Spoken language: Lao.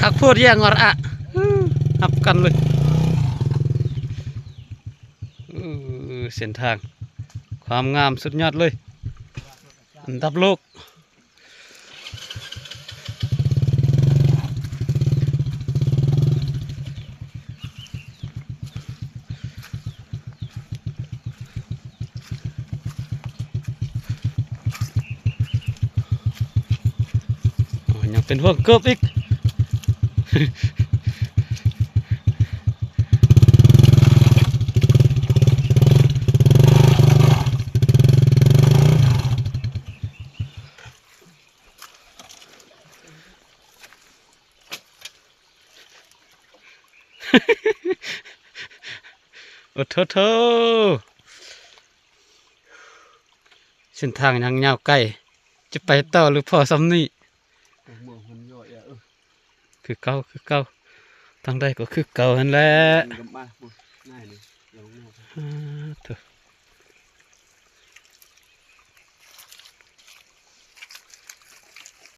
ອັກໂພດແຍງອະຣະ ຮັບກັນເລີຍ. ເອີ ເສັ້ນທາງ ຄວາມງາມສຸດຍອດເລີຍ ອັນດັບໂລກ. ໂອ້ຍ ຍັງເປັນຫ່ວງເກີບອີກ. ໂອ້ໂທໂທ ເສັ້ນທາງຍັງຍາວໄກ ຈະໄປຕໍ່ຫຼືພໍສ່ຳນີ້? ຄືເກົ່າ ຄືເກົ່າ ທາງໃດກໍຄືເກົ່າຫັ້ນແຫຼະ. ອາໂທ້